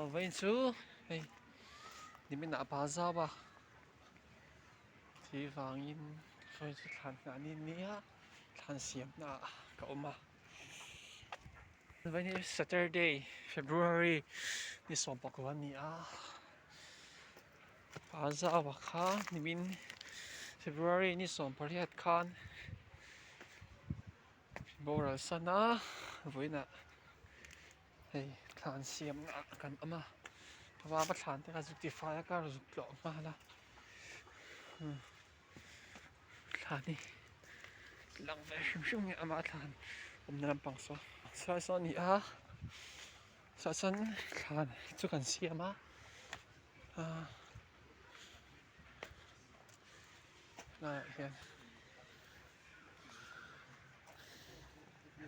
Vawiin chu hei nimin ah pa zau a thi vangin vawiin chu thlan nghah ni nia thlan siamna ah ka awm a vawiin hi Saturday February ni sawmpakua a ni a pa zau a kha nimin February ni sawmpariat khan. Boral sana vawiinah hei thlan siamna ah kan awm a vava thlan te kha zuk ti fai a kar zuk tlawh nghal a thlan hi lang ve hrim hrim nge amah thlan awmna lampang saw sawi saw a ni a tah chuan thlan chu kan siam a ah helaiah hian.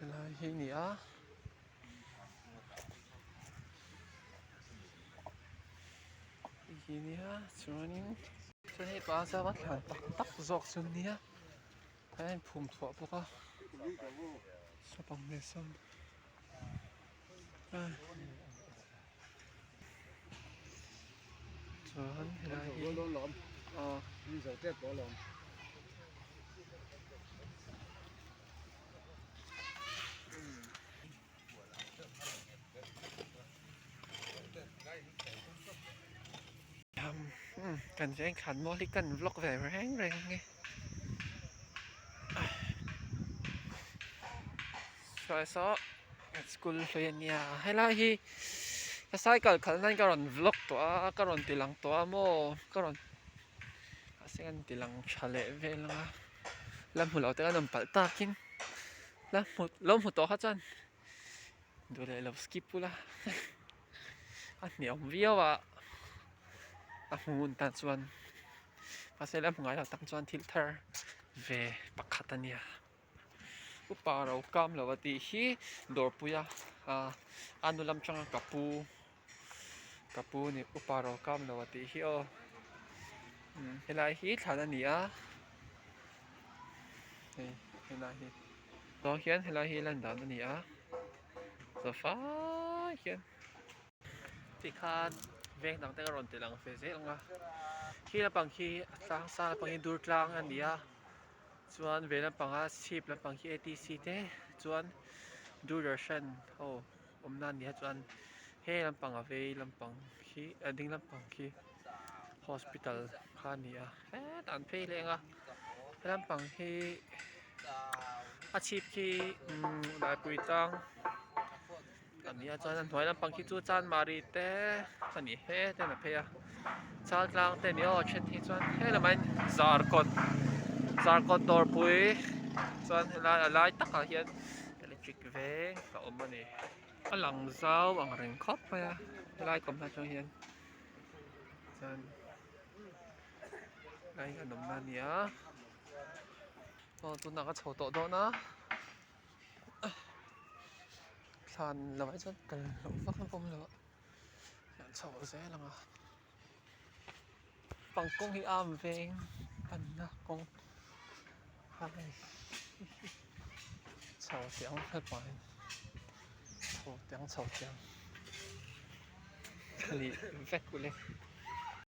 Helai hi a ni a hei hi a nia chuanin chuan hei pa chuan a thlan tak tak zawk chu a nia a inphum thuah bawk a saw leh sawn chuan helai hi aw. Kan veng thlan mawl hi kan vlog ve reng reng ang e sawi saw school hlui a nia helai hi ka cycle khalh nan ka rawn vlog tawh a ka rawn ti lang tawh a maw ka rawn mahse kan ti lang tha leh vel ang a la hmu lo te kan awm palh takin la hmu lo hmu tawh kha chuan duh leh lo skip ula a hneawm viau a a hmun tan chuan mahse la hmu ngai lo tak chuan thil thar ve pakhat a nia upa ro kam lo a tih hi dawrpuia ah a nu lam tanga ka pu ka pu ni upa ro kam lo a tih hi aw helai hi thlan a ni a hei helai hi tah hian helai hi lan dan a ni a zafai hian tikhan veng dang te ka rawn ti lang ve zel ang a khi lampang khi a tlang sang lampang hi dur tlang a ni a chuan ve lampanga chhip lampang khi A T C te chuan doordarshan ho awmna a ni a chuan he lampang a vei lampang khi a ding lampang khi hospital kha a ni a hetah an phei leh ang a he lampang hi a chhip khi umm laipui tlang a ni a chuan a hnuai lampang khi chu chanmari te a ni he ten a phei a chal tlang te a ni aw a then hi chuan helamah hian zarkawt zarkawt dawrpui chuan helai a lai takah hian electric veng a awm a ni a lang zau ang reng khawp mai a helai kawmna atang hian chuan helai hi an awmna a ni a aw tunah ka chho tawh dawn a. Thlan lamah hi chuan kal loh vak na pawh a awm lo a an chho zel ang a pangkawng hi am veng panna kawng a ni chho teh ang helpah hian chho teh ang chho teh ang a ni vek ule.